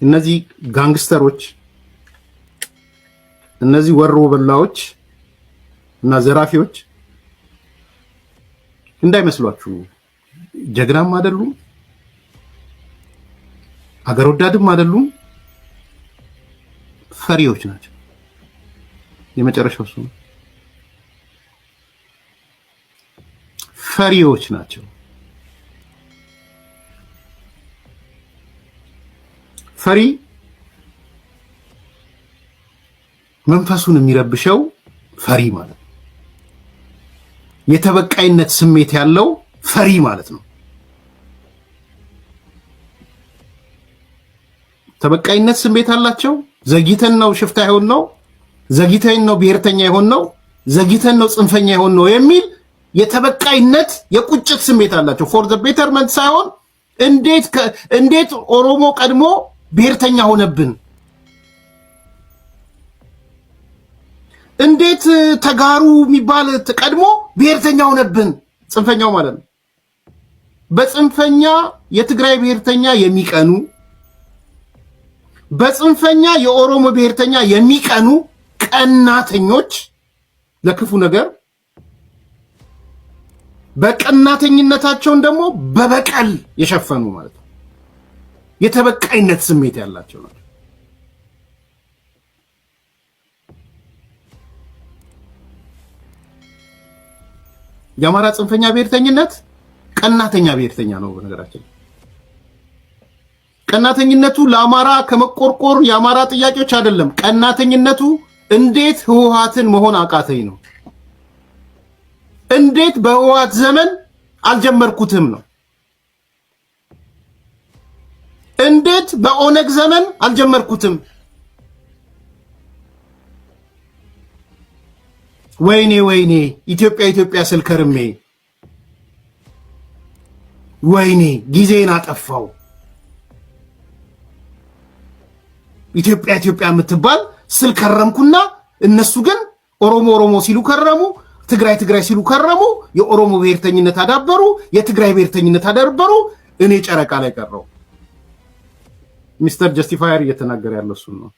እነዚህ gangster ኦች፣ እነዚህ ወሮ በላዎች እና ዘራፊዎች እንዳይመስሏችሁ ጀግናም አይደሉም፣ አገር ወዳድም አይደሉም፣ ፈሪዎች ናቸው። የመጨረሻው እሱ ነው። ፈሪዎች ናቸው። ፈሪ መንፈሱን የሚረብሸው ፈሪ ማለት ነው። የተበቃይነት ስሜት ያለው ፈሪ ማለት ነው። ተበቃይነት ስሜት አላቸው። ዘግይተን ነው ሽፍታ የሆን ነው፣ ዘግይተን ነው ብሔርተኛ የሆን ነው፣ ዘግይተን ነው ጽንፈኛ የሆን ነው የሚል የተበቃይነት የቁጭት ስሜት አላቸው። For the betterment ሳይሆን እንዴት ኦሮሞ ቀድሞ ብሔርተኛ ሆነብን፣ እንዴት ተጋሩ የሚባል ቀድሞ ብሔርተኛ ሆነብን፣ ጽንፈኛው ማለት ነው። በጽንፈኛ የትግራይ ብሔርተኛ የሚቀኑ፣ በጽንፈኛ የኦሮሞ ብሔርተኛ የሚቀኑ ቀናተኞች ለክፉ ነገር በቀናተኝነታቸውን ደግሞ በበቀል የሸፈኑ ማለት ነው። የተበቃይነት ስሜት ያላቸው ናቸው። የአማራ ጽንፈኛ ብሔርተኝነት ቀናተኛ ብሔርተኛ ነው። በነገራችን ቀናተኝነቱ ለአማራ ከመቆርቆር የአማራ ጥያቄዎች አይደለም። ቀናተኝነቱ እንዴት ህወሓትን መሆን አቃተኝ ነው። እንዴት በህወሓት ዘመን አልጀመርኩትም ነው። እንዴት በኦነግ ዘመን አልጀመርኩትም። ወይኔ ወይኔ ኢትዮጵያ ኢትዮጵያ ስል ከርሜ ወይኔ ጊዜን አጠፋው። ኢትዮጵያ ኢትዮጵያ የምትባል ስል ከረምኩና እነሱ ግን ኦሮሞ ኦሮሞ ሲሉ ከረሙ፣ ትግራይ ትግራይ ሲሉ ከረሙ። የኦሮሞ ብሔርተኝነት አዳበሩ፣ የትግራይ ብሔርተኝነት አዳበሩ። እኔ ጨረቃ ላይ ቀረው። Mister Justifier እየተናገረ ያለው እሱን ነው።